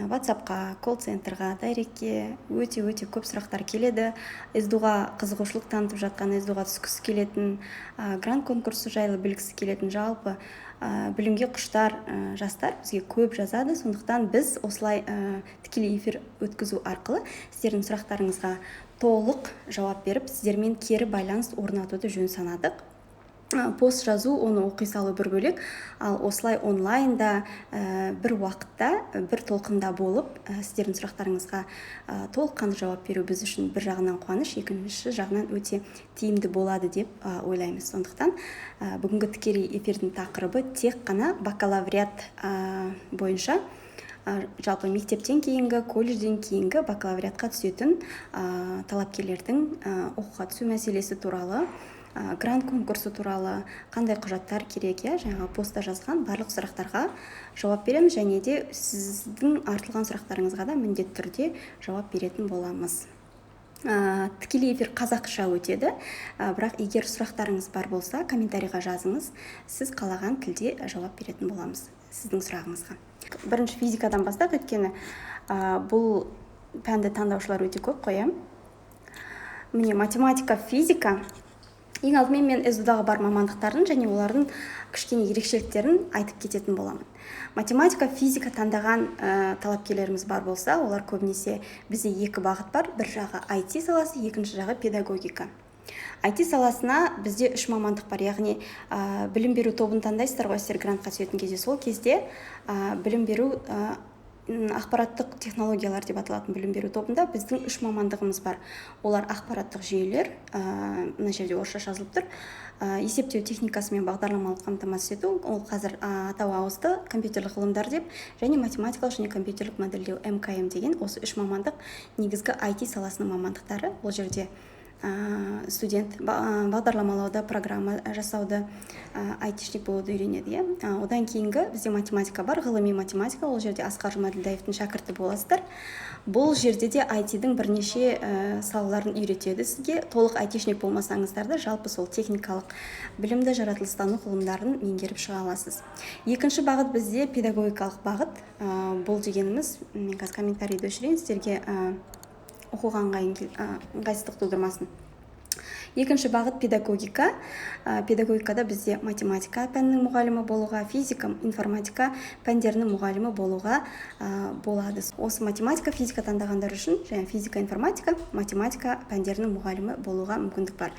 Ватсапқа, колл-центрға, директке өте өте көп сұрақтар келеді. СДУ-ға қызығушылық танытып жатқан, СДУ-ға түскісі келетін, грант конкурсы жайлы білгісі келетін, жалпы білімге құштар жастар бізге көп жазады. Сондықтан біз осылай тікелей эфир өткізу арқылы сіздердің сұрақтарыңызға толық жауап беріп, сіздермен кері байланыс орнатуды жөн санадық. Пост жазу, оны оқи салу бір бөлек, ал осылай онлайнда бір уақытта, бір толқында болып, сіздердің сұрақтарыңызға толыққанды жауап беру біз үшін бір жағынан қуаныш, екінші жағынан өте тиімді болады деп ойлаймыз. Сондықтан бүгінгі тікелей эфирдің тақырыбы тек қана бакалавриат бойынша, жалпы мектептен кейінгі, колледжден кейінгі бакалавриатқа түсетін талапкерлердің оқуға түсу мәселесі туралы, грант конкурсы туралы, қандай құжаттар керек, иә, жаңағы постта жазған барлық сұрақтарға жауап береміз және де сіздің артылған сұрақтарыңызға да міндетті түрде жауап беретін боламыз. Тікелей эфир қазақша өтеді, бірақ егер сұрақтарыңыз бар болса, комментарийға жазыңыз, сіз қалаған тілде жауап беретін боламыз сіздің сұрағыңызға. Бірінші физикадан бастайық, өйткені бұл пәнді таңдаушылар өте көп қой, иә. Міне, математика, физика. Ең алдымен мен СДУ-дағы бар мамандықтардың және олардың кішкене ерекшеліктерін айтып кететін боламын. Математика, физика таңдаған талапкерлеріміз бар болса, олар көбінесе, бізде екі бағыт бар: бір жағы IT саласы, екінші жағы педагогика. IT саласына бізде үш мамандық бар, яғни білім беру тобын таңдайсыздар ғой сіздер грантқа түсетін кезде. Сол кезде білім беру ақпараттық технологиялар деп аталатын білім беру тобында біздің үш мамандығымыз бар. Олар: ақпараттық жүйелер, мына жерде орысша жазылып тұр, есептеу техникасы мен бағдарламалық қамтамасыз ету, ол қазір атауы ауысты, компьютерлік ғылымдар деп, және математикалық және компьютерлік модельдеу, МКМ деген. Осы үш мамандық негізгі IT саласының мамандықтары. Ол жерде студент бағдарламалауды, программа жасауды, айтишник болуды үйренеді, иә. Одан кейінгі бізде математика бар, ғылыми математика. Ол жерде Асқар Жұмаділдаевтың шәкірті боласыздар. Бұл жерде де IT-дің бірнеше салаларын үйретеді сізге. Толық айтишник болмасаңыздар да, жалпы сол техникалық білімді, жаратылыстану ғылымдарын меңгеріп шыға аласыз. Екінші бағыт бізде педагогикалық бағыт. Бұл дегеніміз, мен қазір комментарийді өшірейін, сіздерге оқуға ыңғайсыздық тудырмасын. Екінші бағыт педагогика. Педагогикада бізде математика пәнінің мұғалімі болуға, физика, информатика пәндерінің мұғалімі болуға болады. Осы математика, физика таңдағандар үшін және физика, информатика, математика пәндерінің мұғалімі болуға мүмкіндік бар.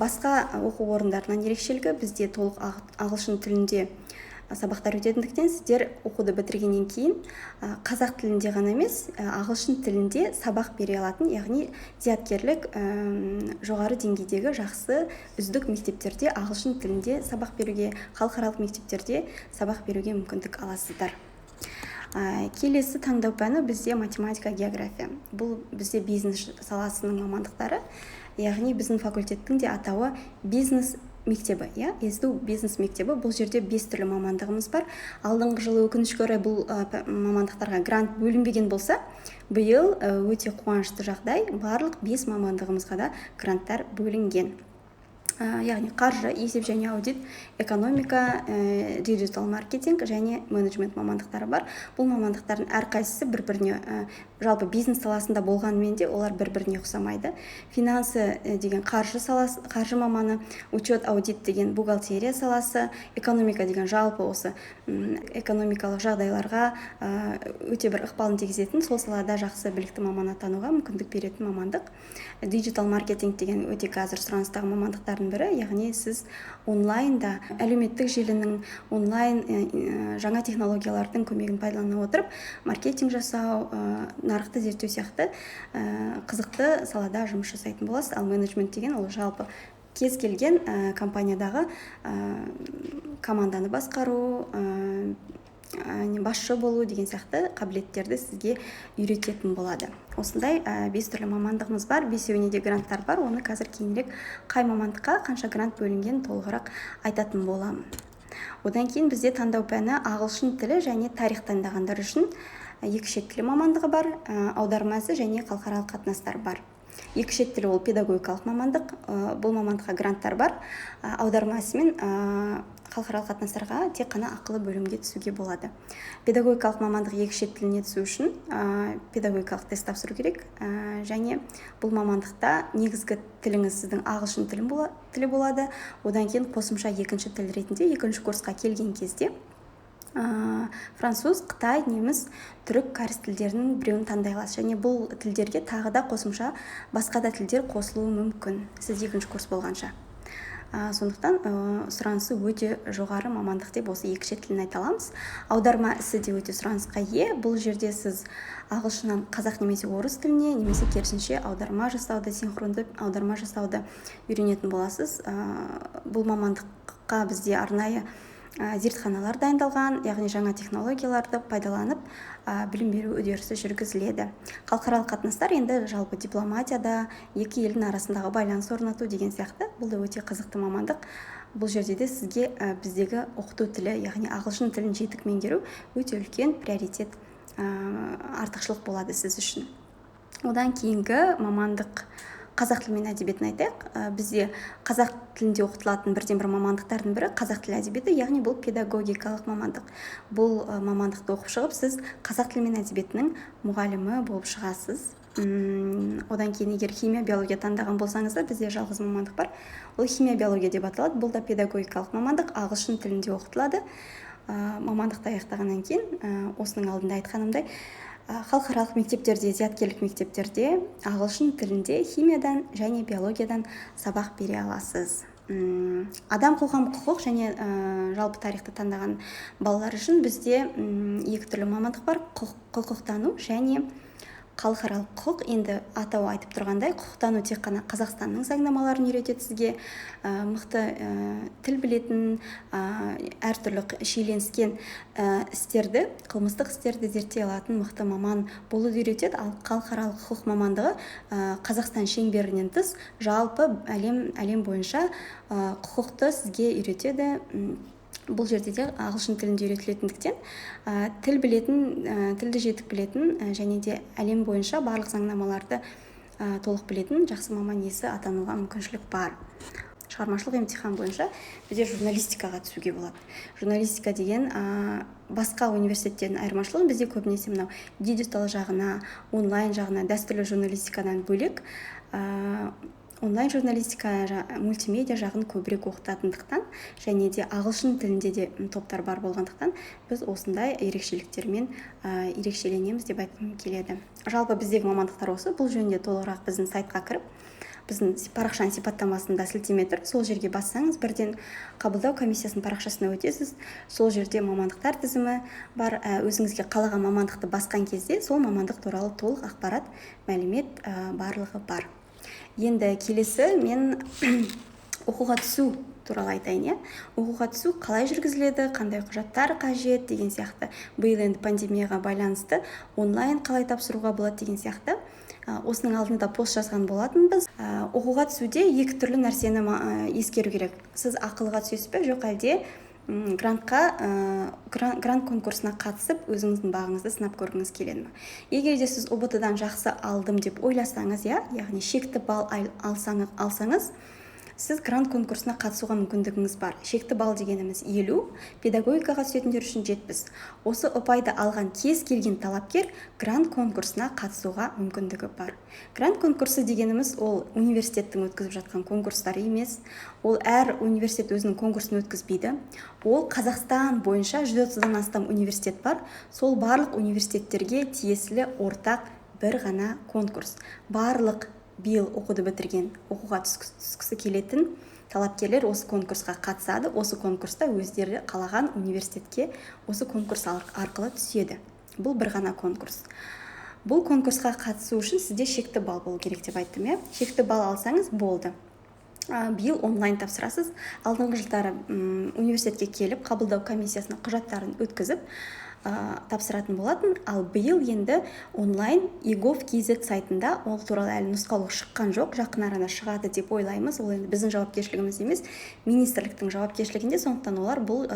Басқа оқу орындарынан ерекшелігі, бізде толық ағылшын тілінде сабақтар өтетіндіктен, сіздер оқуды бітіргеннен кейін қазақ тілінде ғана емес, ағылшын тілінде сабақ бере алатын, яғни зияткерлік жоғары деңгейдегі жақсы, үздік мектептерде ағылшын тілінде сабақ беруге, халықаралық мектептерде сабақ беруге мүмкіндік аласыздар. Келесі таңдау пәні бізде математика, география. Бұл бізде бизнес саласының мамандықтары, яғни біздің факультеттің де атауы бизнес мектебі, иә, СДУ бизнес мектебі. Бұл жерде бес түрлі мамандығымыз бар. Алдыңғы жылы, өкінішке орай, бұл мамандықтарға грант бөлінбеген болса, биыл өте қуанышты жағдай, барлық бес мамандығымызға да гранттар бөлінген. Яғни қаржы, есеп және аудит, экономика, диджитал маркетинг және менеджмент мамандықтары бар. Бұл мамандықтардың әрқайсысы бір біріне, жалпы бизнес саласында болғанымен де, олар бір біріне ұқсамайды. Финансы деген қаржы саласы, қаржы маманы, учет, аудит деген бухгалтерия саласы, экономика деген жалпы осы экономикалық жағдайларға өте бір ықпалын тигізетін, сол салада жақсы білікті маман атануға мүмкіндік беретін мамандық. Диджитал маркетинг деген өте қазір сұраныстағы мамандықтардың бірі, яғни сіз онлайнда әлеуметтік желінің, онлайн жаңа технологиялардың көмегін пайдалана отырып маркетинг жасау, нарықты зерттеу сияқты қызықты салада жұмыс жасайтын боласыз. Ал менеджмент деген ол жалпы кез келген компаниядағы команданы басқару, басшы болу деген сияқты қабілеттерді сізге үйрететін болады. Осындай бес түрлі мамандығымыз бар, бесеуіне де гранттар бар. Оны қазір кейінірек қай мамандыққа қанша грант бөлінгенін толығырақ айтатын боламын. Одан кейін бізде таңдау пәні ағылшын тілі және тарих таңдағандар үшін екі шет тілі мамандығы бар, аудармасы және халықаралық қатынастар бар. Екі шет тілі ол педагогикалық мамандық, бұл мамандыққа гранттар бар. Аудармасы мен Халықаралық қатынастарға тек қана ақылы бөлімге түсуге болады. Педагогикалық мамандық екі шет тіліне түсу үшін педагогикалық тест тапсыру керек. Және бұл мамандықта негізгі тіліңіз сіздің ағылшын тілі болады. Одан кейін қосымша екінші тіл ретінде екінші курсқа келген кезде француз, қытай, неміс, түрік, кәріс тілдерінің біреуін таңдай аласыз. Және бұл тілдерге тағы да қосымша басқа да тілдер қосылуы мүмкін сіз екінші курс болғанша. Сондықтан сұранысы өте жоғары мамандық деп осы екі шет тілін айта аламыз. Аударма ісі де өте сұранысқа ие. Бұл жерде сіз ағылшыннан қазақ немесе орыс тіліне, немесе керісінше аударма жасауды, синхронды аударма жасауды үйренетін боласыз. Бұл мамандыққа бізде арнайы зертханалар дайындалған, яғни жаңа технологияларды пайдаланып, білім беру үдерісі жүргізіледі. Халықаралық қатынастар енді жалпы дипломатияда екі елдің арасындағы байланыс орнату деген сияқты. Бұл да өте қызықты мамандық. Бұл жерде де сізге біздегі оқыту тілі, яғни ағылшын тілін жетік меңгеру өте үлкен приоритет, артықшылық болады сіз үшін. Одан кейінгі мамандық қазақ тілі мен әдебиетін айтайық. Бізде қазақ тілінде оқытылатын бірден бір мамандықтардың бірі қазақ тілі әдебиеті, яғни бұл педагогикалық мамандық. Бұл мамандықты оқып шығып, сіз қазақ тілі мен әдебиетінің мұғалімі болып шығасыз. Одан кейін егер химия, биология таңдаған болсаңыз да, бізде жалғыз мамандық бар, ол химия, биология деп аталады. Бұл да педагогикалық мамандық, ағылшын тілінде оқытылады. Мамандықты аяқтағаннан кейін, осының алдында айтқанымдай, халықаралық мектептерде, зияткерлік мектептерде ағылшын тілінде химиядан және биологиядан сабақ бере аласыз. Адам, қоғам, құқық және жалпы тарихты таңдаған балалар үшін бізде екі түрлі мамандық бар: құқықтану және халықаралық құқық. Енді атауы айтып тұрғандай, құқықтану тек қана Қазақстанның заңнамаларын үйретеді сізге, мықты тіл білетін, әртүрлі шиеленіскен істерді, қылмыстық істерді зерттей алатын мықты маман болуды үйретеді. Ал халықаралық құқық мамандығы Қазақстан шеңберінен тыс жалпы әлем бойынша құқықты сізге үйретеді. Бұл жерде де ағылшын тілінде үйретілетіндіктен, тіл білетін, тілді жетік білетін, және де әлем бойынша барлық заңнамаларды толық білетін жақсы маман иесі атануға мүмкіншілік бар. Шығармашылық емтихан бойынша бізде журналистикаға түсуге болады. Журналистика деген басқа университеттердің айырмашылығы, бізде көбінесе мынау digital жағына, онлайн жағына, дәстүрлі журналистикадан бөлек онлайн журналистика, мультимедиа жағын көбірек оқытатындықтан және де ағылшын тілінде де топтар бар болғандықтан, біз осындай ерекшеліктермен ерекшеленеміз деп айтқым келеді. Жалпы біздегі мамандықтар осы. Бұл жөнінде толығырақ біздің сайтқа кіріп, біздің парақшаның сипаттамасында сілтеме тұр, сол жерге бассаңыз, бірден қабылдау комиссиясының парақшасына өтесіз. Сол жерде мамандықтар тізімі бар. Өзіңізге қалаған мамандықты басқан кезде сол мамандық туралы толық ақпарат, мәлімет, барлығы бар. Енді келесі мен оқуға түсу туралы айтайын, иә. Оқуға түсу қалай жүргізіледі, қандай құжаттар қажет деген сияқты, биыл енді пандемияға байланысты онлайн қалай тапсыруға болады деген сияқты. Осының алдында пост жазған болатынбыз. Оқуға түсуде екі түрлі нәрсені ескеру керек: сіз ақылыға түсесіз бе, жоқ әлде грантқа, грант конкурсына қатысып, өзіңіздің бағыңызды сынап көргіңіз келеді ме? Егер де сіз ҰБТ дан жақсы алдым деп ойласаңыз, иә, яғни шекті балл алсаңыз, сіз грант конкурсына қатысуға мүмкіндігіңіз бар. Шекті балл дегеніміз 50, педагогикаға түсетіндер үшін 70. Осы ұпайды алған кез келген талапкер грант конкурсына қатысуға мүмкіндігі бар. Грант конкурсы дегеніміз ол университеттің өткізіп жатқан конкурстары емес, ол әр университет өзінің конкурсын өткізбейді. Ол Қазақстан бойынша 130-дан астам университет бар, сол барлық университеттерге тиесілі ортақ бір ғана конкурс. Барлық биыл оқуды бітірген, оқуға түскісі келетін талапкерлер осы конкурсқа қатысады. Осы конкурста өздері қалаған университетке осы конкурс арқылы түседі. Бұл бір ғана конкурс. Бұл конкурсқа қатысу үшін сізде шекті балл болу керек деп айттым, иә. Шекті балл алсаңыз болды. Биыл онлайн тапсырасыз. Алдыңғы жылдары университетке келіп, қабылдау комиссиясына құжаттарын өткізіп, тапсыратын болатын. Ал биыл енді онлайн egov kz сайтында. Ол туралы әлі нұсқаулық шыққан жоқ, жақын арада шығады деп ойлаймыз. Ол енді біздің жауапкершілігіміз емес, министрліктің жауапкершілігінде. Сондықтан олар бұл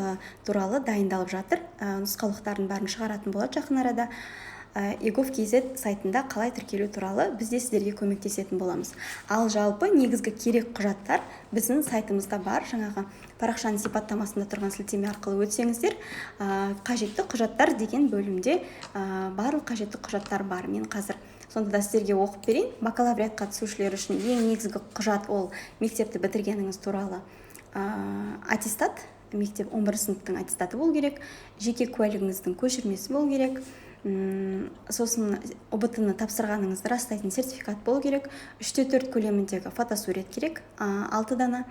туралы дайындалып жатыр, нұсқаулықтардың бәрін шығаратын болады жақын арада. egov kz сайтында қалай тіркелу туралы біз де сіздерге көмектесетін боламыз. Ал жалпы негізгі керек құжаттар біздің сайтымызда бар. Жаңағы парақшаның сипаттамасында тұрған сілтеме арқылы өтсеңіздер, қажетті құжаттар деген бөлімде барлық қажетті құжаттар бар. Мен қазір сонда да сіздерге оқып берейін. Бакалавриатқа түсушілер үшін ең негізгі құжат — ол мектепті бітіргеніңіз туралы аттестат, мектеп 11 сыныптың аттестаты болу керек, жеке куәлігіңіздің көшірмесі болу керек, сосын ҰБТ ны тапсырғаныңызды растайтын сертификат болу керек, 3:4 көлеміндегі фотосурет керек, алты дана.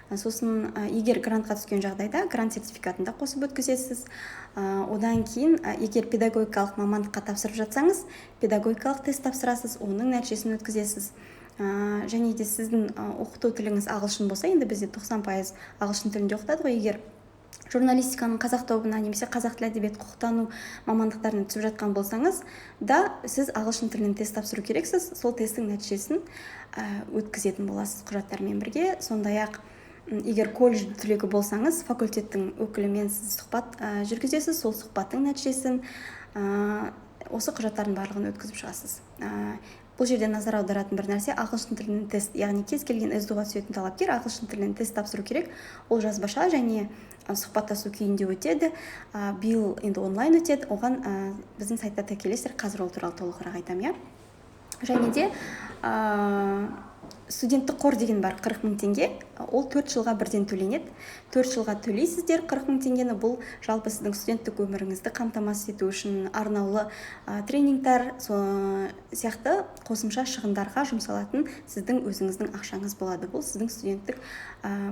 Сосын егер грантқа түскен жағдайда, грант сертификатын да қосып өткізесіз. Одан кейін, егер педагогикалық мамандыққа тапсырып жатсаңыз, педагогикалық тест тапсырасыз, оның нәтижесін өткізесіз. Және де сіздің оқыту тіліңіз ағылшын болса, енді бізде 90% ағылшын тілінде оқытады ғой, егер журналистиканың қазақ тобына немесе қазақ тілі, әдебиет, құқықтану мамандықтарына түсіп жатқан болсаңыз да, сіз ағылшын тілінен тест тапсыру керексіз. Сол тесттің нәтижесін өткізетін боласыз құжаттармен бірге. Сондай ақ егер колледж түлегі болсаңыз, факультеттің өкілімен сіз сұхбат жүргізесіз, сол сұхбаттың нәтижесін, осы құжаттардың барлығын өткізіп шығасыз. Бұл жерде назар аударатын бір нәрсе — ағылшын тілінен тест, яғни кез келген СДУ ға түсетін талапкер ағылшын тілінен тест тапсыру керек. Ол жазбаша және сұхбаттасу күйінде өтеді. Биыл енді онлайн өтеді. Оған біздің сайтта тіркелесіздер, қазір ол туралы толығырақ айтамын, иә. Және де студенттік қор деген бар, 40 мың теңге. Ол 4 жылға бірден төленеді. 4 жылға төлейсіздер 40 мың теңгені. Бұл жалпы сіздің студенттік өміріңізді қамтамасыз ету үшін арнаулы тренингтар сияқты қосымша шығындарға жұмсалатын сіздің өзіңіздің ақшаңыз болады. Бұл сіздің студенттік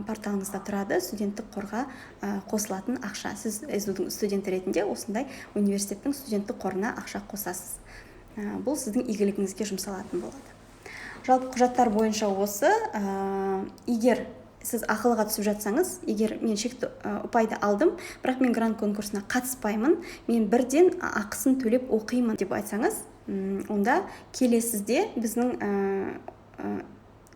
порталыңызда тұрады, студенттік қорға қосылатын ақша. Сіз СДУ студенті ретінде осындай университеттің студенттік қорына ақша қосасыз. Бұл сіздің игілігіңізге жұмсалатын болады. Жалпы құжаттар бойынша осы. Егер сіз ақылыға түсіп жатсаңыз, егер мен шекті ұпайды алдым, бірақ мен грант конкурсына қатыспаймын, мен бірден ақысын төлеп оқимын деп айтсаңыз, онда келесізде біздің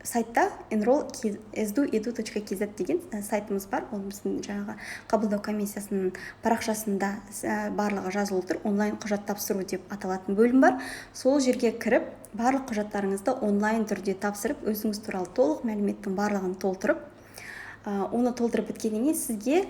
сайтта enroll sdu.edu.kz деген сайтымыз бар. Ол біздің жаңағы қабылдау комиссиясының парақшасында барлығы жазылып тұр. Онлайн құжат тапсыру деп аталатын бөлім бар. Сол жерге кіріп, барлық құжаттарыңызды онлайн түрде тапсырып, өзіңіз туралы толық мәліметтің барлығын толтырып, оны толтырып біткеннен кейін сізге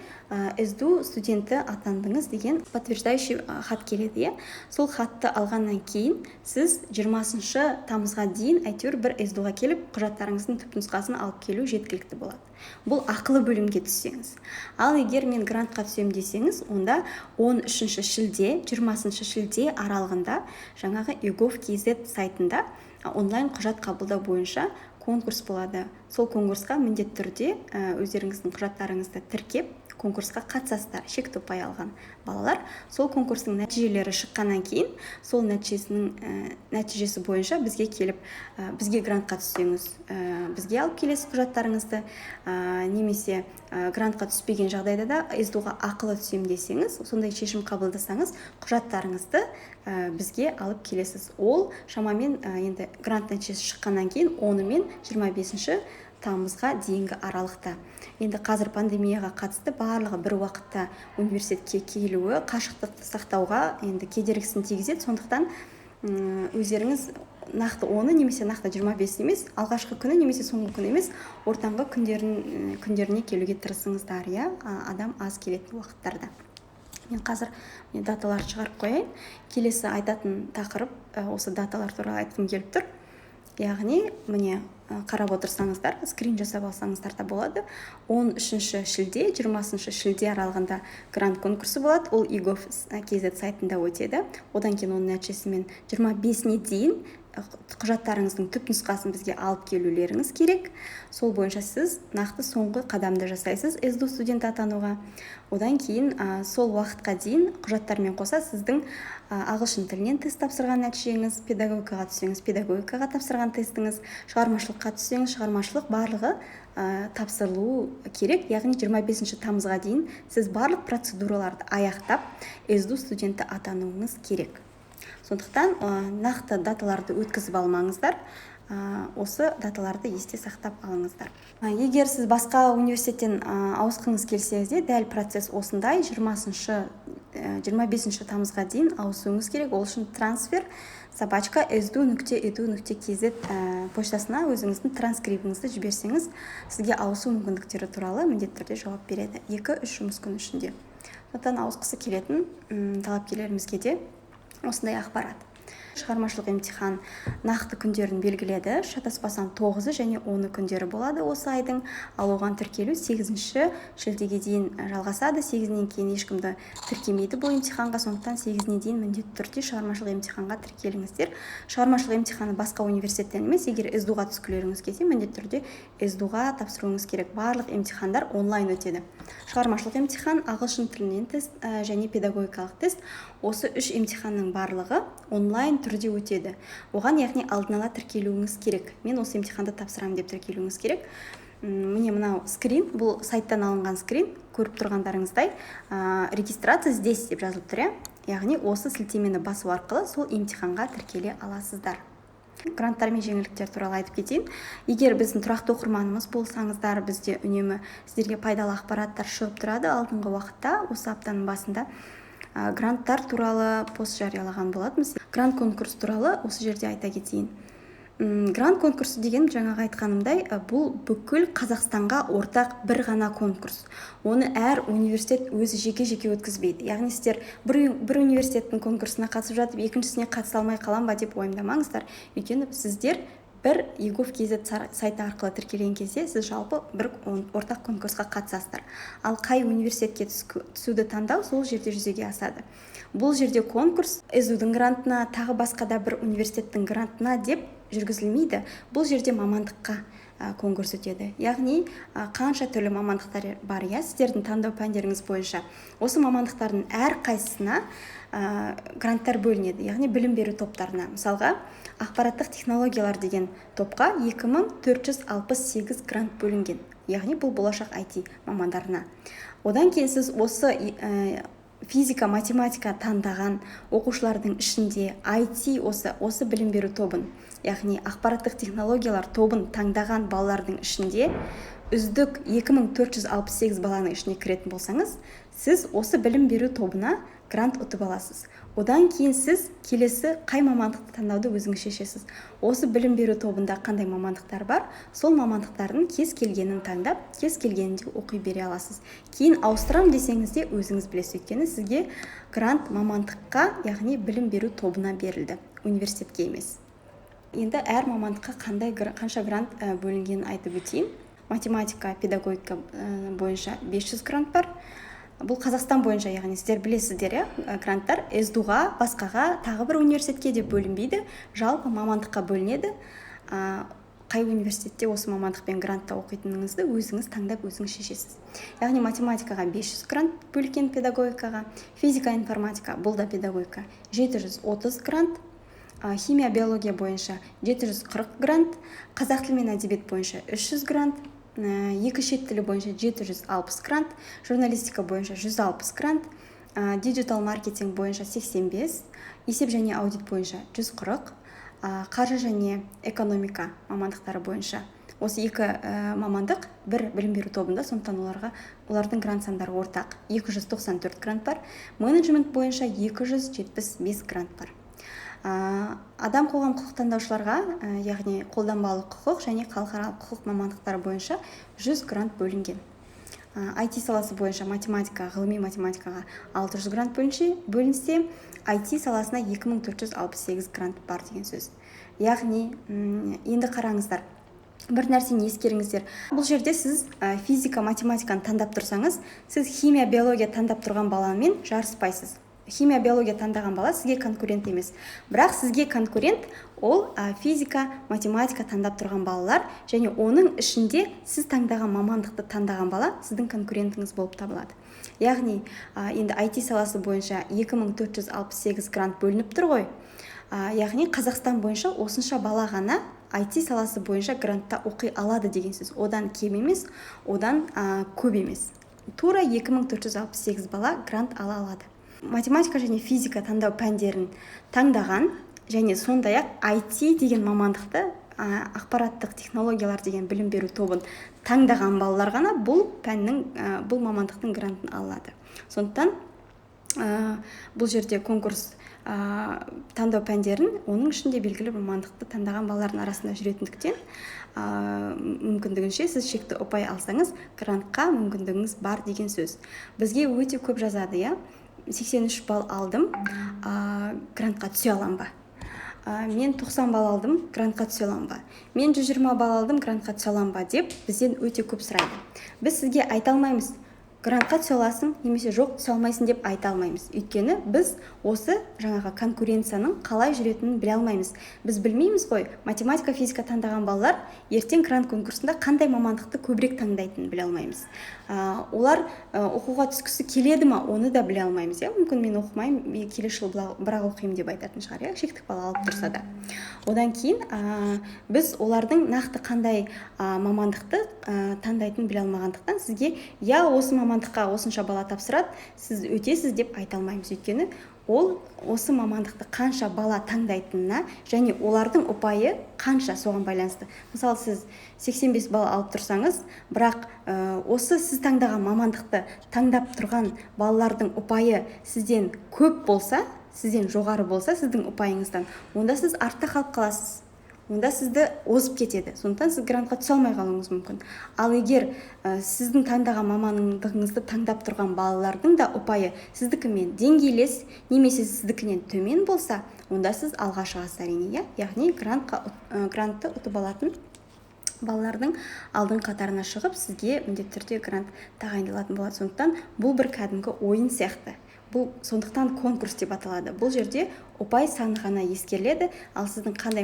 СДУ студенті атандыңыз деген подтверждающий хат келеді, иә. Сол хатты алғаннан кейін сіз 20 тамызға дейін әйтеуір бір СДУ ға келіп, құжаттарыңыздың түпнұсқасын алып келу жеткілікті болады. Бұл ақылы бөлімге түссеңіз. Ал егер мен грантқа түсемін десеңіз, онда 13 шілде, 20 шілде аралығында жаңағы egov kz сайтында онлайн құжат қабылдау бойынша конкурс болады. Сол конкурсқа міндетті түрде өздеріңіздің құжаттарыңызды тіркеп, конкурсқа қатысасыздар, шекті ұпай алған балалар. Сол конкурстың нәтижелері шыққаннан кейін, сол нәтижесі бойынша бізге келіп, бізге грантқа түссеңіз, бізге алып келесіз құжаттарыңызды, немесе грантқа түспеген жағдайда да СДУ ға ақылы түсемін десеңіз, сондай шешім қабылдасаңыз, құжаттарыңызды бізге алып келесіз. Ол шамамен енді грант нәтижесі шыққаннан кейін 10 мен 25 тамызға дейінгі аралықта. Енді қазір пандемияға қатысты барлығы бір уақытта университетке келуі қашықтықты сақтауға енді кедергісін тигізеді. Сондықтан өздеріңіз нақты 10-ы немесе нақты 25 емес, алғашқы күні немесе соңғы күні емес, ортаңғы күндеріне келуге тырысыңыздар, иә, адам аз келетін уақыттарда. Мен қазір мен даталарды шығарып қояйын. Келесі айтатын тақырып, осы даталар туралы айтқым келіп тұр. Яғни міне, қарап отырсаңыздар, скрин жасап алсаңыздар да болады. 13 шілде, 20 шілде аралығында грант конкурсы болады. Ол egov kz сайтында өтеді. Одан кейін оның нәтижесімен 25-іне дейін құжаттарыңыздың түп нұсқасын бізге алып келулеріңіз керек. Сол бойынша сіз нақты соңғы қадамды жасайсыз СДУ студенті атануға. Одан кейін сол уақытқа дейін құжаттармен қоса сіздің ағылшын тілінен тест тапсырған нәтижеңіз, педагогикаға түссеңіз, педагогикаға тапсырған тестіңіз, шығармашылыққа түссеңіз, шығармашылық, барлығы тапсырылуы керек. Яғни 25 тамызға дейін сіз барлық процедураларды аяқтап, СДУ студенті атануыңыз керек. Сондықтан нақты даталарды өткізіп алмаңыздар, осы даталарды есте сақтап алыңыздар. Егер сіз басқа университеттен ауысқыңыз келсе де, дәл процесс осындай: 20 25 тамызға дейін ауысуыңыз керек. Ол үшін transfer@sdu.edu.kz поштасына өзіңіздің транскрибіңізді жіберсеңіз, сізге ауысу мүмкіндіктері туралы міндетті түрде жауап береді 2-3 жұмыс күні ішінде. Сондықтан ауысқысы келетін талапкерлерімізге де осындай ақпарат. Шығармашылық емтихан нақты күндерін белгіледі. Шатаспасам, 9-ы және 10-ы күндері болады осы айдың. Ал оған тіркелу 8 шілдеге дейін жалғасады. 8-інен кейін ешкімді тіркемейді бұл емтиханға. Сондықтан 8-іне дейін міндетті түрде шығармашылық емтиханға тіркеліңіздер. Шығармашылық емтиханы басқа университеттен емес, егер СДУ-ға түскілеріңіз келсе, міндетті түрде СДУ-ға тапсыруыңыз керек. Барлық емтихандар онлайн өтеді: шығармашылық емтихан, ағылшын тілінен тест және педагогикалық тест. Осы үш емтиханның барлығы онлайн түрде өтеді. Оған, яғни, алдын ала тіркелуіңіз керек. Мен осы емтиханды тапсырамын деп тіркелуіңіз керек. Міне, мынау скрин, бұл сайттан алынған скрин. Көріп тұрғандарыңыздай, «Регистрация здесь» деп жазылып тұр, иә. Яғни осы сілтемені басу арқылы сол емтиханға тіркеле аласыздар. Гранттар мен жеңілдіктер туралы айтып кетейін. Егер біздің тұрақты оқырманымыз болсаңыздар, бізде үнемі сіздерге пайдалы ақпараттар шығып тұрады. Алдыңғы уақытта, осы аптаның басында гранттар туралы пост жариялаған болатынбыз. Грант конкурс туралы осы жерде айта кетейін. Грант конкурсы деген, жаңағы айтқанымдай, бұл бүкіл Қазақстанға ортақ бір ғана конкурс. Оны әр университет өзі жеке жеке өткізбейді. Яғни сіздер бір университеттің конкурсына қатысып жатып, екіншісіне қатыса алмай қалам ба деп уайымдамаңыздар. Өйткені сіздер бір egov kz сайты арқылы тіркелген кезде сіз жалпы бір ортақ конкурсқа қатысасыздар. Ал қай университетке түсуді таңдау сол жерде жүзеге асады. Бұл жерде конкурс СДУ-дың грантына, тағы басқа да бір университеттің грантына деп жүргізілмейді. Бұл жерде мамандыққа конкурс өтеді. Яғни қанша түрлі мамандықтар бар, иә, сіздердің таңдау пәндеріңіз бойынша осы мамандықтардың әрқайсысына гранттар бөлінеді, яғни білім беру топтарына. Мысалға, ақпараттық технологиялар деген топқа 2468 грант бөлінген, яғни бұл болашақ IT мамандарына. Одан кейін сіз осы физика, математика таңдаған оқушылардың ішінде IT осы білім беру тобын, яғни ақпараттық технологиялар тобын таңдаған балалардың ішінде үздік 2468 баланың ішіне кіретін болсаңыз, сіз осы білім беру тобына грант ұтып аласыз. Одан кейін сіз келесі қай мамандықты таңдауды өзіңіз шешесіз. Осы білім беру тобында қандай мамандықтар бар, сол мамандықтардың кез келгенін таңдап, кез келгенінде оқи бере аласыз. Кейін ауыстырамын десеңіз де, өзіңіз білесіз. Өйткені сізге грант мамандыққа, яғни білім беру тобына берілді, университетке емес. Енді әр мамандыққа қанша грант бөлінгенін айтып өтейін. Математика, педагогика бойынша 500 грант бар. Бұл Қазақстан бойынша. Яғни сіздер білесіздер, иә, гранттар СДУ-ға, басқаға, тағы бір университетке деп бөлінбейді, жалпы мамандыққа бөлінеді. Қай университетте осы мамандықпен грантта оқитыныңызды өзіңіз таңдап, өзіңіз шешесіз. Яғни математикаға 500 грант бөлінген, педагогикаға, физика, информатика, бұл да педагогика, 730 грант, химия, биология бойынша 740 грант, қазақ тілі мен әдебиет бойынша 300 грант, екі шет тілі бойынша 760 грант, журналистика бойынша 160 грант, диджитал маркетинг бойынша 85, есеп және аудит бойынша 140, қаржы және экономика мамандықтары бойынша. Осы екі мамандық бір білім беру тобында, сондықтан олардың грант сандары ортақ, 294 грант бар. Менеджмент бойынша 275 грант бар. Адам, қоғам, құқық таңдаушыларға, яғни қолданбалы құқық және халықаралық құқық мамандықтары бойынша 100 грант бөлінген. IT саласы бойынша математика, ғылыми математикаға 600 грант бөлінсе, IT саласына 2468 грант бар деген сөз. Яғни енді қараңыздар, бір нәрсені ескеріңіздер: бұл жерде сіз физика, математиканы таңдап тұрсаңыз, сіз химия, биология таңдап тұрған баламен жарыспайсыз. Химия, биология таңдаған бала сізге конкурент емес. Бірақ сізге конкурент ол физика, математика таңдап тұрған балалар және оның ішінде сіз таңдаған мамандықты таңдаған бала сіздің конкурентіңіз болып табылады. Яғни енді IT саласы бойынша 2468 грант бөлініп тұр ғой. Яғни Қазақстан бойынша осынша бала ғана IT саласы бойынша грантта оқи алады деген сөз. Одан кем емес, одан көп емес, тура 2468 бала грант ала алады, математика және физика таңдау пәндерін таңдаған және сондай ақ IT деген мамандықты, ақпараттық технологиялар деген білім беру тобын таңдаған балалар ғана бұл пәннің, бұл мамандықтың грантын ала алады. Сондықтан Бұл жерде конкурс таңдау пәндерін, оның ішінде белгілі бір мамандықты таңдаған балалардың арасында жүретіндіктен, мүмкіндігінше сіз шекті ұпай алсаңыз, грантқа мүмкіндігіңіз бар деген сөз. Бізге өте көп жазады, иә, 83 балл алдым, грантқа түсе аламын ба? Мен 90 балл алдым, грантқа түсе аламын ба? Мен 120 балл алдым, грантқа түсе аламын ба деп бізден өте көп сұрайды. Біз сізге айта алмаймыз, грантқа түсе аласың немесе жоқ, түсе алмайсың деп айта алмаймыз. Өйткені біз осы жаңағы конкуренцияның қалай жүретінін біле алмаймыз. Біз білмейміз ғой, математика, физика таңдаған балалар ертең грант конкурсында қандай мамандықты көбірек таңдайтынын біле алмаймыз. Олар оқуға түскісі келеді ма, оны да біле алмаймыз, иә. Мүмкін мен оқымаймын, мен келесі жылы бірақ оқимын деп айтатын шығар, иә, шектік балл алып тұрса да. Одан кейін біз олардың нақты қандай мамандықты таңдайтынын біле алмағандықтан, сізге иә, осы мамандыққа осынша бала тапсырады, сіз өтесіз деп айта алмаймыз. Өйткені ол осы мамандықты қанша бала таңдайтынына және олардың ұпайы қанша, соған байланысты. Мысалы, сіз 85 балл алып тұрсаңыз, бірақ осы сіз таңдаған мамандықты таңдап тұрған балалардың ұпайы сізден көп болса, сізден жоғары болса, сіздің ұпайыңыздан, онда сіз артта қалып қаласыз, онда сізді озып кетеді. Сондықтан сіз грантқа түсе алмай қалуыңыз мүмкін. Ал егер сіздің таңдаған мамандығыңызды таңдап тұрған балалардың да ұпайы сіздікімен деңгейлес немесе сіздікінен төмен болса, онда сіз алға шығасыз әрине, иә. Яғни грантты ұтып алатын балалардың алдыңғы қатарына шығып, сізге міндетті түрде грант тағайындалатын болады. Сондықтан бұл бір кәдімгі ойын сияқты. Бұл сондықтан конкурс деп аталады. Бұл жерде ұпай саны ғана ескеріледі, ал сіздің қандай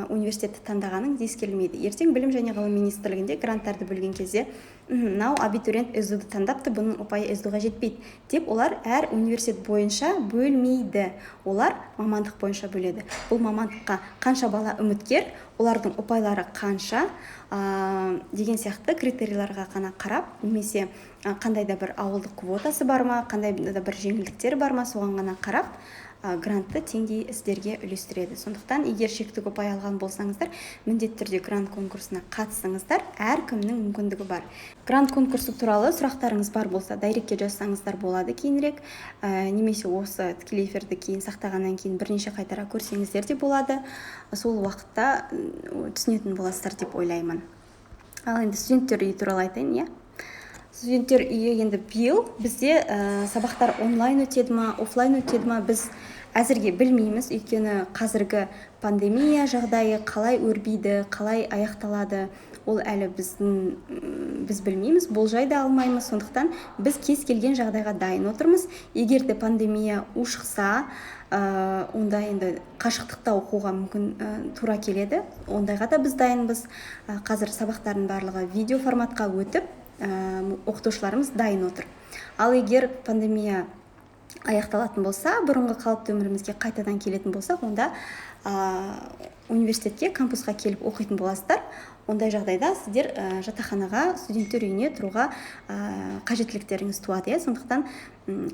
университетті таңдағаныңыз ескерілмейді. Ертең Білім және ғылым министрлігінде гранттарды бөлген кезде, мынау абитуриент СДУ-ды таңдапты, бұның ұпайы СДУ-ға жетпейді деп олар әр университет бойынша бөлмейді. Олар мамандық бойынша бөледі. Бұл мамандыққа қанша бала үміткер, олардың ұпайлары қанша, деген сияқты критерийларға ғана қарап, немесе қандай да бір ауылдық квотасы бар ма, қандай да бір жеңілдіктер бар ма, соған ғана қарап, грантты теңдей сіздерге үлестіреді. Сондықтан егер шектік ұпай алған болсаңыздар, міндетті түрде грант конкурсына қатысыңыздар, әркімнің мүмкіндігі бар. Грант конкурсы туралы сұрақтарыңыз бар болса, директке жазсаңыздар болады кейінірек, немесе осы тікелей эфирді кейін сақтағаннан кейін бірнеше қайтара көрсеңіздер де болады. Сол уақытта түсінетін боласыздар деп ойлаймын. Ал енді студенттер үйі туралы айтайын, иә. Студенттер үйі енді биыл бізде сабақтар онлайн өтеді ма, офлайн өтеді ма, біз әзірге білмейміз. Өйткені қазіргі пандемия жағдайы қалай өрбиді, қалай аяқталады, ол әлі біз білмейміз, болжай да алмаймыз. Сондықтан біз кез келген жағдайға дайын отырмыз. Егер де пандемия ушықса, онда енді қашықтықта оқуға мүмкін тура келеді. Ондайға да біз дайынбыз. Қазір сабақтардың барлығы видео форматқа өтіп, оқытушыларымыз дайын отыр. Ал егер пандемия аяқталатын болса, бұрынғы қалыпты өмірімізге қайтадан келетін болсақ, онда университетке, кампусқа келіп оқитын боласыздар. Ондай жағдайда сіздер жатақханаға, студенттер үйіне тұруға қажеттіліктеріңіз туады, иә. Сондықтан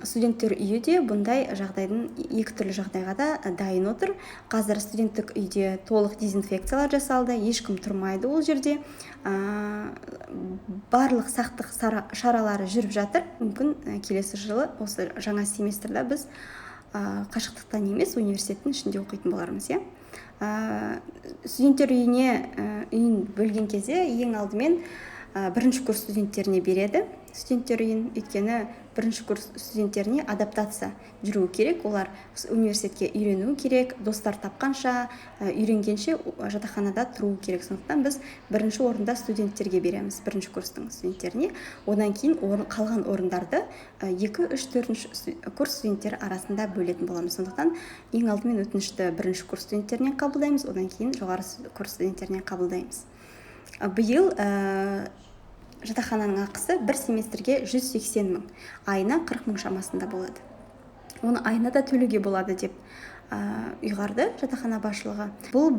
студенттер үйі де бұндай жағдайдың екі түрлі жағдайға да дайын отыр. Қазір студенттік үйде толық дезинфекциялар жасалды, ешкім тұрмайды ол жерде. Барлық сақтық шаралары жүріп жатыр. Мүмкін, келесі жылы осы жаңа семестрда біз қашықтықтан емес, университеттің ішінде оқитын болармыз, иә. Студенттер үйін бөлген кезде ең алдымен бірінші курс студенттеріне береді студенттер үйін, өйткені бірінші курс студенттеріне адаптация жүру керек, олар университетке үйрену керек, достар тапқанша, үйренгенше жатақханада тұру керек. Сондықтан біз бірінші орында студенттерге береміз, бірінші курстың студенттеріне. Одан кейін қалған орындарды 2, 3, 4 курс студенттері арасында бөлетін боламыз. Сондықтан ең алдымен өтінішті бірінші курс студенттерінен қабылдаймыз, одан кейін жоғары курс студенттерінен қабылдаймыз. Биыл жатақхананың ақысы бір семестрге 180 мың, айына 40 мың шамасында болады. Оны айына да төлеуге болады деп ұйғарды жатақхана басшылығы. Бұл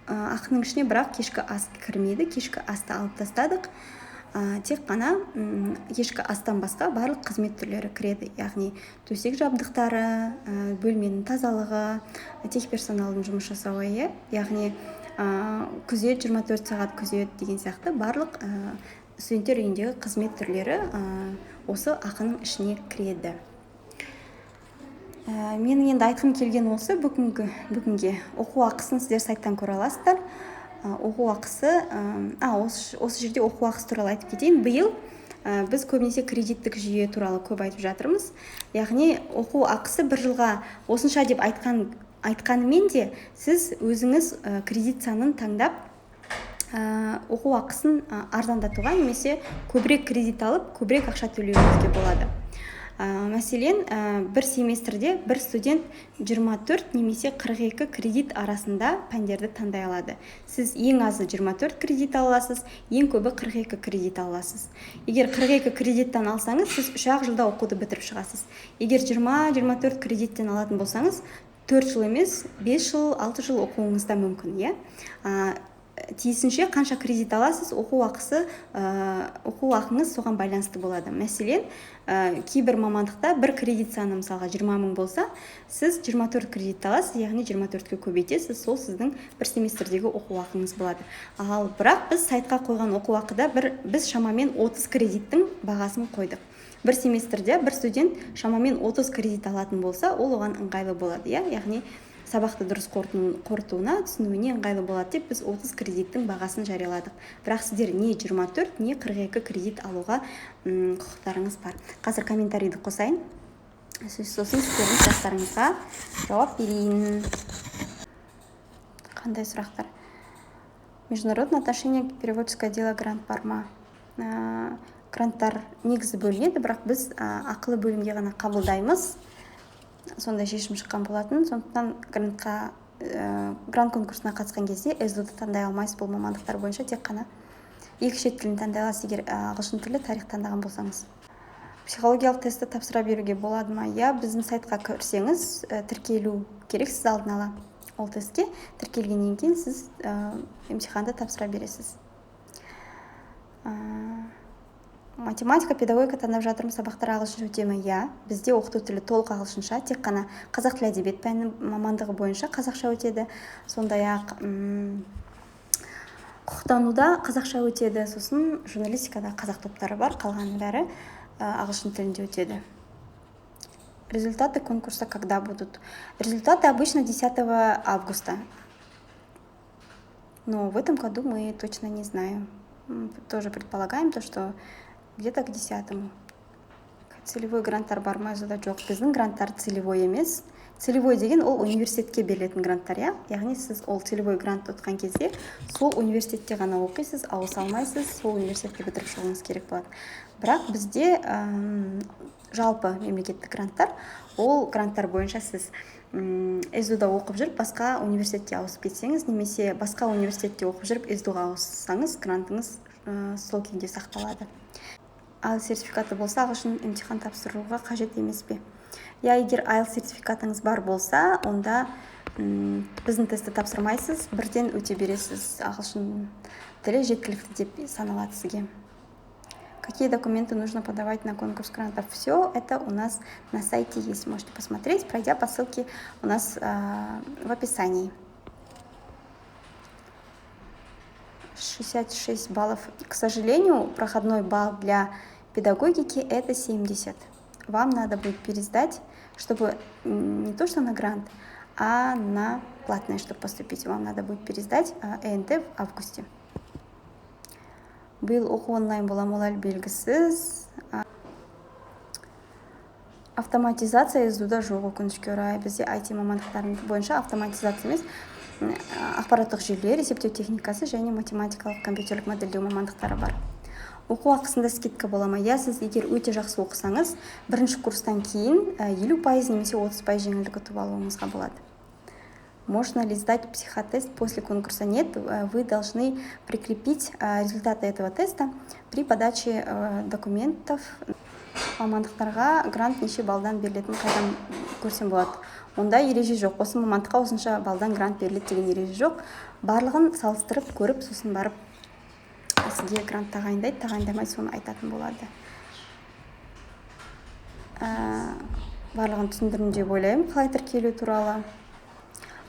ақының ішіне бірақ кешкі ас кірмейді, кешкі асты алып тастадық. Тек қана кешкі астан басқа барлық қызмет түрлері кіреді, яғни төсек жабдықтары, бөлменің тазалығы, техперсоналдың жұмыс жасауы, иә, яғни күзет, 24 сағат күзет деген сияқты барлық студенттер үйіндегі қызмет түрлері осы ақының ішіне кіреді. Менің енді айтқым келген осы бүгінге. Оқу ақысын сіздер сайттан көре аласыздар. Оқу ақысы, осы жерде оқу ақысы туралы айтып кетейін. Биыл біз көбінесе кредиттік жүйе туралы көп айтып жатырмыз. Яғни оқу ақысы бір жылға осынша деп айтқанымен де сіз өзіңіз кредит санын таңдап, оқу ақысын арзандатуға немесе көбірек кредит алып, көбірек ақша төлеуіңізге болады. Мәселен, бір семестрде бір студент 24 немесе 42 кредит арасында пәндерді таңдай алады. Сіз ең азы 24 кредит ала аласыз, ең көбі 42 кредит ала аласыз. Егер 42 кредиттен алсаңыз, сіз 3-ақ жылда оқуды бітіріп шығасыз. Егер 20-24 кредиттен алатын болсаңыз, 4 жыл емес, 5 жыл, 6 жыл оқуыңыз да мүмкін, иә? Тиісінше қанша кредит аласыз, оқу ақыңыз соған байланысты болады. Мәселен, кейбір мамандықта бір кредит саны мысалға 20 мың болса, сіз 24 кредит аласыз, яғни 24-ке көбейтесіз, сол сіздің бір семестрдегі оқу ақыңыз болады. Ал бірақ біз сайтқа қойған оқу ақыда біз шамамен 30 кредиттің бағасын қойдық. Бір семестрде бір студент шамамен 30 кредит алатын болса, ол оған ыңғайлы болады, иә? Яғни сабақты дұрыс қорытуына, түсінуіне ыңғайлы болады деп біз 30 кредиттің бағасын жарияладық. Бірақ сіздер не 24, не 42 кредит алуға құқықтарыңыз бар. Қазір комментарийді қосайын. Сосын сіздердің сұрақтарыңызға жауап берейін. Қандай сұрақтар? Международные отношения, переводческое дело, грант бар ма? Гранттар негізі бөлінеді, бірақ біз ақылы бөлімге ғана қабылдаймыз. Сондай шешім шыққан болатын. Сондықтан грант конкурсына қатысқан кезде СДУ-ды таңдай алмайсыз, бұл мамандықтар бойынша тек қана екі шет тілін таңдай аласыз, егер ағылшын тілі, тарих таңдаған болсаңыз. Психологиялық тестті тапсыра беруге болады ма? Иә, біздің сайтқа кірсеңіз, тіркелу керексіз алдын ала. Ол тестке тіркелгеннен кейін сіз емтиханды тапсыра бересіз. Математика, педагогика таңдап жатырмын, сабақтар ағылшынша өте ме? Иә, бізде оқыту тілі толық ағылшынша, тек қана қазақ тілі әдебиет пәні мамандығы бойынша қазақша өтеді. Сондай-ақ құқықтануда қазақша өтеді, сосын журналистикада қазақ топтары бар, қалғанының бәрі ағылшын тілінде өтеді. Результаты конкурса когда будут? Результаты обычно 10 августа. Но в этом году мы точно не знаем. Тоже предполагаем то, что где-то к 10-му. Целевой гранттар бар ма? Жоқ, біздің гранттар целевой емес. Целевой деген ол университетке берілетін гранттар, иә? Яғни сіз ол целевой грант ұтқан кезде сол университетте ғана оқисыз, ауыса алмайсыз, сол университетті бітіріп шығуыңыз керек болады. Бірақ бізде жалпы мемлекеттік гранттар, ол гранттар бойынша сіз СДУ-да оқып жүріп басқа университетке ауысып кетсеңіз, немесе басқа университетте оқып жүріп СДУ-ға ауыссаңыз, грантыңыз сол күйінде сақталады. Ал сертификаты болса, ағылшын емтихан тапсыруға қажет емес пе? Я, егер IELTS сертификатыңыз бар болса, онда біздің тестті тапсырмайсыз, бірден өте бересіз. Ағылшын тілі жеткілікті деп саналады сізге. Какие документы нужно подавать на конкурс грантов? Все это у нас на сайте есть. Можете посмотреть, пройдя по ссылке у нас в описании. 66 баллов. К сожалению, проходной балл для педагогики это 70. Вам надо будет пересдать, чтобы не то что на грант, а на платное, чтобы поступить. Вам надо будет пересдать ЕНТ в августе. Биыл оқу онлайн бола ма, ол әлі белгісіз. Автоматизация СДУ-да жоқ, өкінішке орай. Бізде IT мамандықтары бойынша автоматизация емес, ақпараттық жүйелер, есептеу техникасы және математикалық компьютерлік модельдеу мамандықтары бар. Оқу ақысында скидка бола ма? Иә, сіз егер өте жақсы оқысаңыз, бірінші курстан кейін 50% немесе 30% жеңілдік ұтып алуыңызға болады. Можно ли сдать психотест после конкурса? Нет, вы должны прикрепить результаты этого теста при подаче документов. Мамандықтарға грант неше балдан берілетінін қайдан көрсем болады? Онда ереже жоқ. Осы мамандыққа осынша балдан грант беріледі деген ереже жоқ. Барлығын салыстырып көріп, сосын барып сізге грант тағайындайды, тағайындамайды, соны айтатын болады. Барлығын түсіндірдім деп ойлаймын, қалай тіркелу туралы.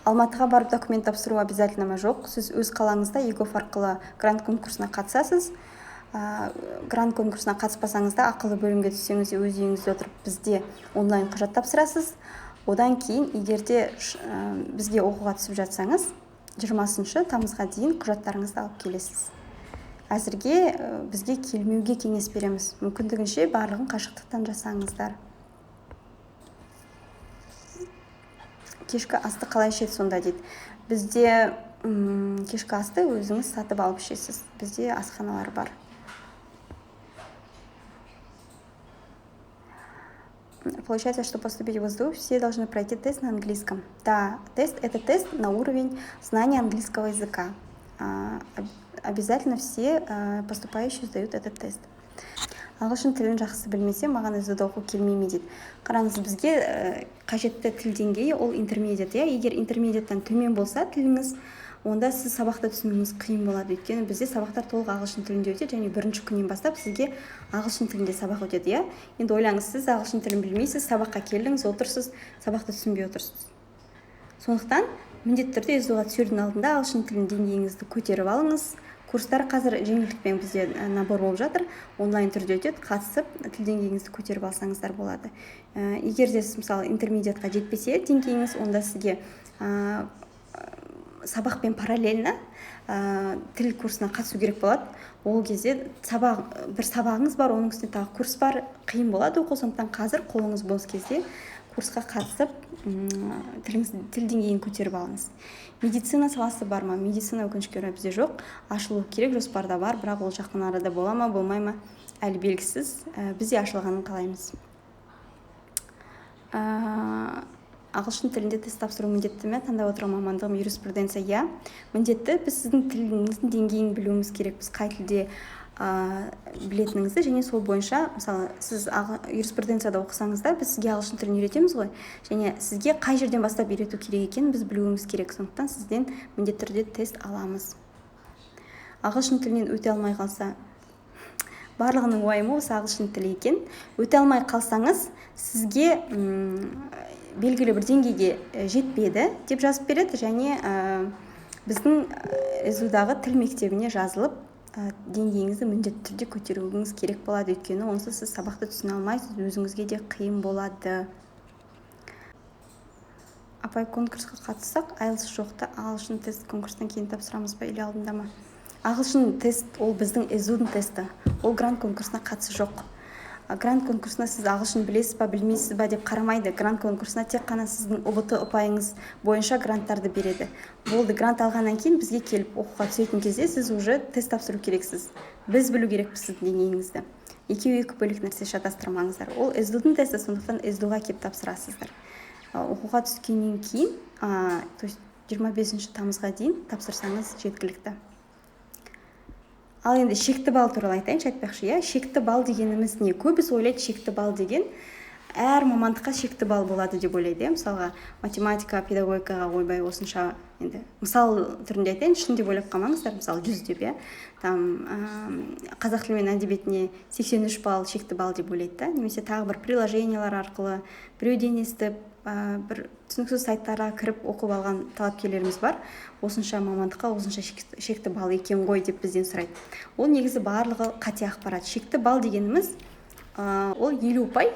Алматыға барып документ тапсыру обязательно ма? Жоқ. Сіз өз қалаңызда eGov арқылы грант конкурсына қатысасыз. Грант конкурсына қатыспасаңыз да, ақылы бөлімге түссеңіз де, өз үйіңізде отырып бізде онлайн құжат тапсырасыз. Одан кейін егер де бізге оқуға түсіп жатсаңыз, 20 тамызға дейін құжаттарыңызды алып келесіз. Әзірге бізге келмеуге кеңес береміз. Мүмкіндігінше барлығын қашықтықтан жасаңыздар. Кешкі асты қалай ішеді сонда дейді. Бізде кешкі асты өзіңіз сатып алып ішесіз. Бізде асханалар бар. Получается, что поступить в СДУ все должны пройти тест на английском. Да, тест – это тест на уровень знания английского языка. Обязательно все поступающие сдают этот тест. Ағылшын тілін жақсы білмесе, маған СДУ-да оқу келмей ме дейді. Қараңыз, бізге қажетті тіл деңгейі ол intermediate. Иә? Егер intermediate тен төмен болса тіліңіз, онда сіз сабақты түсінуіңіз қиын болады. Өйткені бізде сабақтар толық ағылшын тілінде өтеді және бірінші күннен бастап сізге ағылшын тілінде сабақ өтеді, иә? Енді ойлаңыз, сіз ағылшын тілін білмейсіз, сабаққа келдіңіз, отырсыз, сабақты түсінбей отырсыз. Сондықтан міндетті түрде СДУ-ға түсердің алдында ағылшын тілін деңгейіңізді көтеріп алыңыз. Курстар қазір жеңілдікпен бізде набор болып жатыр, онлайн түрде өтеді, қатысып тіл деңгейіңізді көтеріп алсаңыздар болады. Егер де сіз, мысалы, intermediate қа жетпесе деңгейіңіз, онда сізге сабақпен параллельно тіл курсына қатысу керек болады. Ол кезде сабақ, бір сабағыңыз бар, оның үстіне тағы курс бар, қиын болады оқу. Сондықтан қазір қолыңыз бос кезде курсқа қатысып, тіл деңгейін көтеріп алыңыз. Медицина саласы бар ма? Медицина, өкінішке орай, бізде жоқ. Ашылу керек, жоспарда бар, бірақ ол жақын арада бола ма, болмай ма, әлі белгісіз. Бізде ашылғанын қалаймыз. Ағылшын тілінде тест тапсыру міндетті ме? Таңдап отырған мамандығым юриспруденция. Иә, міндетті. Біз сіздің тіліңіздің деңгейін білуіміз керек. Біз қай тілде білетініңізді және сол бойынша, мысалы, сіз юриспруденцияда оқысаңыз да, біз сізге ағылшын тілін үйретеміз ғой, және сізге қай жерден бастап үйрету керек екенін біз білуіміз керек. Сондықтан сізден міндетті түрде тест аламыз. Ағылшын тілінен өте алмай қалса, барлығының уайымы осы ағылшын тілі екен. Өте алмай қалсаңыз, сізге белгілі бір деңгейге жетпеді деп жазып береді және біздің СДУ-дағы тіл мектебіне жазылып, деңгейіңізді міндетті түрде көтеруіңіз керек болады. Өйткені онсыз сіз сабақты түсіне алмайсыз, өзіңізге де қиын болады. Апай, конкурсқа қатыссақ, IELTS жоқты ағылшын тест конкурстан кейін тапсырамыз ба или алдында ма? Ағылшын тест ол біздің СДУ-дың тесті, ол грант конкурсына қатысы жоқ. Грант конкурсына сіз ағылшын білесіз ба, білмейсіз ба деп қарамайды. Грант конкурсына тек қана сіздің ҰБТ ұпайыңыз бойынша гранттарды береді, болды. Грант алғаннан кейін бізге келіп оқуға түсетін кезде сіз уже тест тапсыру керексіз. Біз білу керекпіз сіздің деңгейіңізді. Екеуі екі бөлек нәрсе, шатастырмаңыздар. Ол СДУ-дың тесті, сондықтан СДУ-ға келіп тапсырасыздар. Оқуға түскеннен кейін, то есть 25 тамызға дейін тапсырсаңыз жеткілікті. Ал енді шекті балл туралы айтайыншы, айтпақшы, иә. Шекті балл дегеніміз не? Көбісі ойлайды, шекті балл деген әр мамандыққа шекті балл болады деп ойлайды, иә. Мысалға, математика, педагогикаға, ойбай, осынша, енді мысал түрінде айтайын, шын деп ойлап қалмаңыздар, мысалы, 100 деп, иә, там қазақ тілі мен әдебиетіне 83 балл шекті балл деп ойлайды да. Немесе тағы бір приложения лар арқылы біреуден естіп, бір түсініксіз сайттарға кіріп оқып алған талапкерлеріміз бар. Осынша мамандыққа осынша шекті балл екен ғой деп бізден сұрайды. Ол негізі барлығы қате ақпарат. Шекті балл дегеніміз ол 50 ұпай.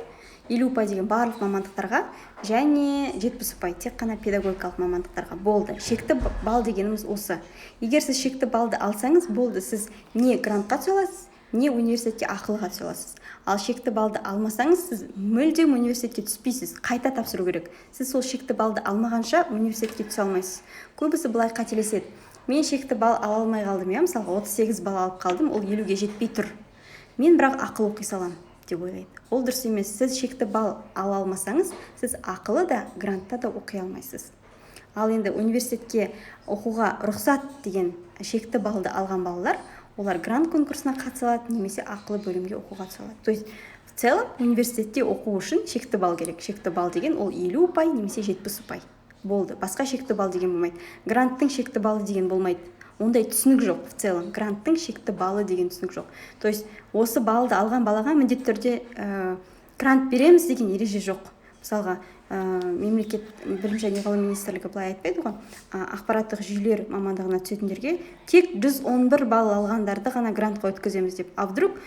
50 ұпай деген барлық мамандықтарға және 70 ұпай тек қана педагогикалық мамандықтарға, болды. Шекті балл дегеніміз осы. Егер сіз шекті баллды алсаңыз, болды, сіз не грантқа түсе аласыз, не университетке ақылыға түсе аласыз. Ал шекті баллды алмасаңыз, сіз мүлдем университетке түспейсіз, қайта тапсыру керек. Сіз сол шекті баллды алмағанша университетке түсе алмайсыз. Көбісі былай қателеседі: мен шекті балл ала алмай қалдым, иә, мысалға, 38 балл алып қалдым, ол 50-ге жетпей тұр, мен бірақ ақылы оқи саламын деп ойлайды. Ол дұрыс емес. Сіз шекті балл ала алмасаңыз, сіз ақылы да, грантта да оқи алмайсыз. Ал енді университетке оқуға рұқсат деген шекті баллды алған балалар, олар грант конкурсына қатыса алады немесе ақылы бөлімге оқуға түсе алады. То есть в целом университетте оқу үшін шекті балл керек. Шекті балл деген ол 50 ұпай немесе 70 ұпай, болды. Басқа шекті балл деген болмайды. Гранттың шекті баллы деген болмайды, ондай түсінік жоқ. В целом гранттың шекті баллы деген түсінік жоқ. То есть осы баллды алған балаға міндетті түрде грант береміз деген ереже жоқ. Мысалға, мемлекет Білім және ғылым министрлігі былай айтпайды ғой: ақпараттық жүйелер мамандығына түсетіндерге тек 111 балл алғандарды ғана грантқа өткіземіз деп. А вдруг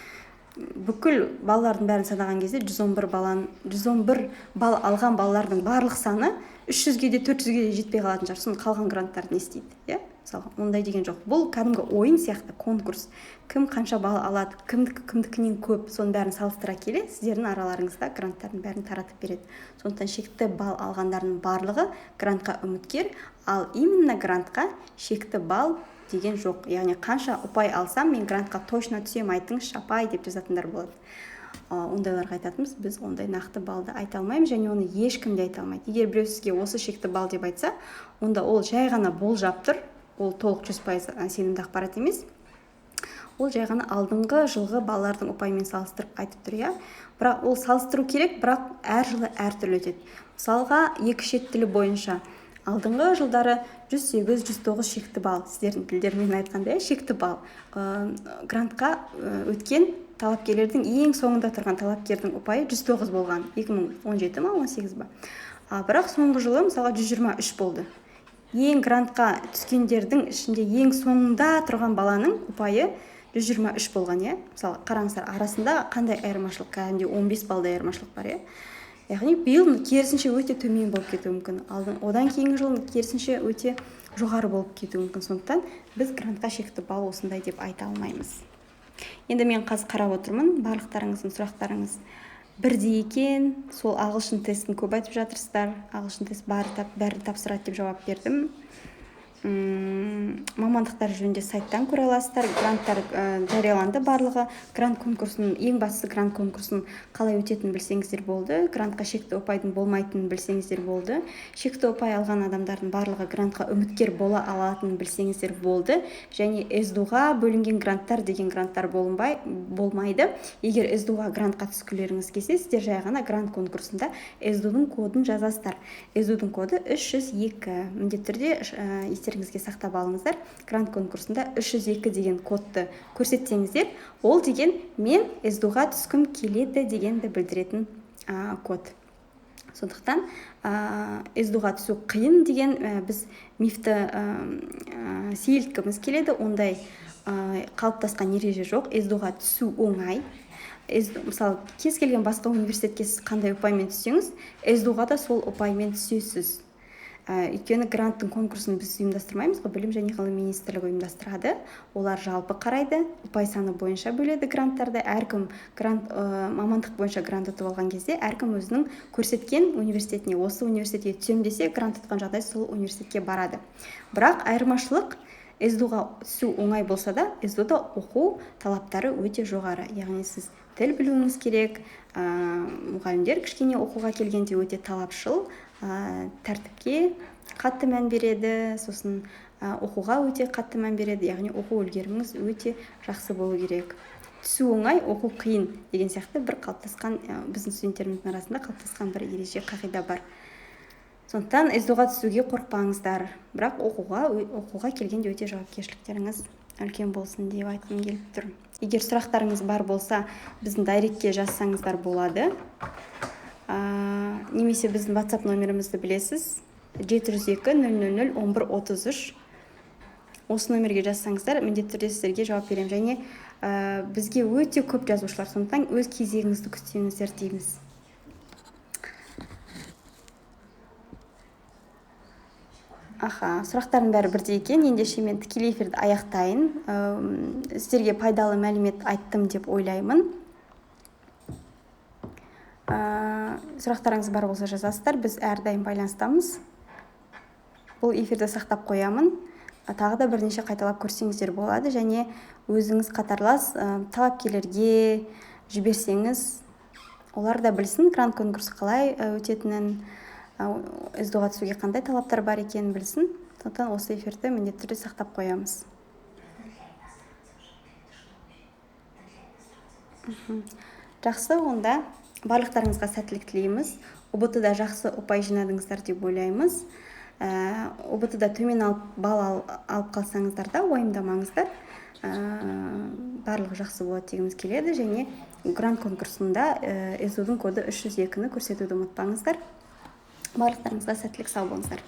Бүкіл балалардың бәрін санаған кезде 111 балан, 111 балл алған балалардың барлық саны 300-ге де, 400-ге де жетпей қалатын шығар. Соны қалған гранттарды не істейді, иә? Мысалға, ондай деген жоқ. Бұл кәдімгі ойын сияқты конкурс. Кім қанша балл алады, кімдікінен көп, соның бәрін салыстыра келе сіздердің араларыңызда гранттардың бәрін таратып береді. Сондықтан шекті балл алғандардың барлығы грантқа үміткер, ал именно грантқа шекті балл деген жоқ. Яғни қанша ұпай алсам, мен грантқа точно түсемін, айтыңызшы, апай деп жазатындар болады. Ондайларға айтатынбыз, біз ондай нақты баллды айта алмаймыз және оны ешкім де айта алмайды. Егер біреу сізге осы шекті балл деп айтса, онда ол жай ғана болжап тұр, ол толық 100% сенімді ақпарат емес. Ол жай ғана алдыңғы жылғы балалардың ұпайымен салыстырып айтып тұр, иә. Бірақ ол салыстыру керек, бірақ әр жылы әртүрлі өтеді. Мысалға, екі шет тілі бойынша алдыңғы жылдары 108, 109 шекті балл, сіздердің тілдермен айтқанда, иә, шекті балл. Грантқа өткен талапкерлердің ең соңында тұрған талапкердің ұпайы 109 болған. 2017 ма, 18 ба? Бірақ соңғы жылы, мысалға, 123 болды. Ең грантқа түскендердің ішінде ең соңында тұрған баланың ұпайы 123 болған, иә. Мысалы, қараңыздар, арасында қандай айырмашылық, кәдімгідей 15 балдай айырмашылық бар, иә. Яғни биыл керісінше өте төмен болып кетуі мүмкін. Одан кейінгі жылы керісінше өте жоғары болып кетуі мүмкін. Сондықтан біз грантқа шекті балл осындай деп айта алмаймыз. Енді мен қазір қарап отырмын, барлықтарыңыздың сұрақтарыңыз бірдей екен. Сол ағылшын тестін көп айтып жатырсыздар. Ағылшын тест бәрі тапсырады деп жауап бердім. Мамандықтар жөнінде сайттан көре аласыздар. Гранттар жарияланды барлығы. Грант конкурсының, ең бастысы грант конкурсының қалай өтетінін білсеңіздер болды. Грантқа шекті ұпайдың болмайтынын білсеңіздер болды. Шекті ұпай алған адамдардың барлығы грантқа үміткер бола алатынын білсеңіздер болды. Және СДУ-ға бөлінген гранттар деген гранттар болмайды. Егер СДУ-ға грантқа түскілеріңіз келсе, сіздер жай ғана грант конкурсында СДУ-ның кодын жазасыздар. СДУ-ның коды 302. Міндетті түрде естеріңізге сақтап алыңыздар. Грант конкурсында 302 деген кодты көрсетсеңіздер, ол деген мен СДУ-ға түскім келеді дегенді білдіретін код. Сондықтан СДУ-ға түсу қиын деген біз мифті сейілткіміз келеді. Ондай қалыптасқан ереже жоқ. СДУ-ға түсу оңай. Мысалы, кез келген басқа университетке сіз қандай ұпаймен түссеңіз, СДУ-ға да сол ұпаймен түсесіз. Өйткені гранттың конкурсын біз ұйымдастырмаймыз ғой, Білім және ғылым министрлігі ұйымдастырады. Олар жалпы қарайды, ұпай саны бойынша бөледі гранттарды. Әркім грант, мамандық бойынша грант ұтып алған кезде, әркім өзінің көрсеткен университетіне, осы университетке түсемін десе, грант ұтқан жағдай сол университетке барады. Бірақ айырмашылық, СДУ-ға түсу оңай болса да, СДУ-да оқу талаптары өте жоғары. Яғни сіз тіл білуіңіз керек, мұғалімдер кішкене оқуға келгенде өте талапшыл, тәртіпке қатты мән береді, сосын оқуға өте қатты мән береді. Яғни оқу үлгеріміңіз өте жақсы болу керек. Түсу оңай, оқу қиын деген сияқты бір қалыптасқан, біздің студенттеріміздің арасында қалыптасқан бір ереже, қағида бар. Сондықтан СДУ-ға түсуге қорықпаңыздар, бірақ оқуға келгенде өте жауапкершіліктеріңіз үлкен болсын деп айтқым келіп тұр. Егер сұрақтарыңыз бар болса, біздің дайректке жазсаңыздар болады. Немесе біздің WhatsApp номерімізді білесіз. 702 000 11 33. Осы номерге жазсаңыздар, міндетті түрде сіздерге жауап беремін. Және бізге өте көп жазушылар, сондықтан өз кезегіңізді күтсеңіздер дейміз. Аха, сұрақтардың бәрі бірдей екен. Ендеше мен тікелей эфирді аяқтайын. Сіздерге пайдалы мәлімет айттым деп ойлаймын. Сұрақтарыңыз бар болса жазасыздар, біз әрдайым байланыстамыз. Бұл эфирді сақтап қоямын. Тағы да бірнеше қайталап көрсеңіздер болады және өзіңіз қатарлас талапкерлерге жіберсеңіз, олар да білсін грант конкурсы қалай өтетінін, СДУ-ға түсуге қандай талаптар бар екенін білсін. Сондықтан осы эфирді міндетті түрде сақтап қоямыз. Жақсы, онда барлықтарыңызға сәттілік тілейміз. ҰБТ-да жақсы ұпай жинадыңыздар деп ойлаймыз. ҰБТ-да төмен балл алып қалсаңыздар да уайымдамаңыздар. Барлығы жақсы болады дегіміз келеді. Және грант конкурсында СДУ-дің коды 302-ні көрсетуді ұмытпаңыздар. Барлықтарыңызға сәттілік, сау болыңыздар.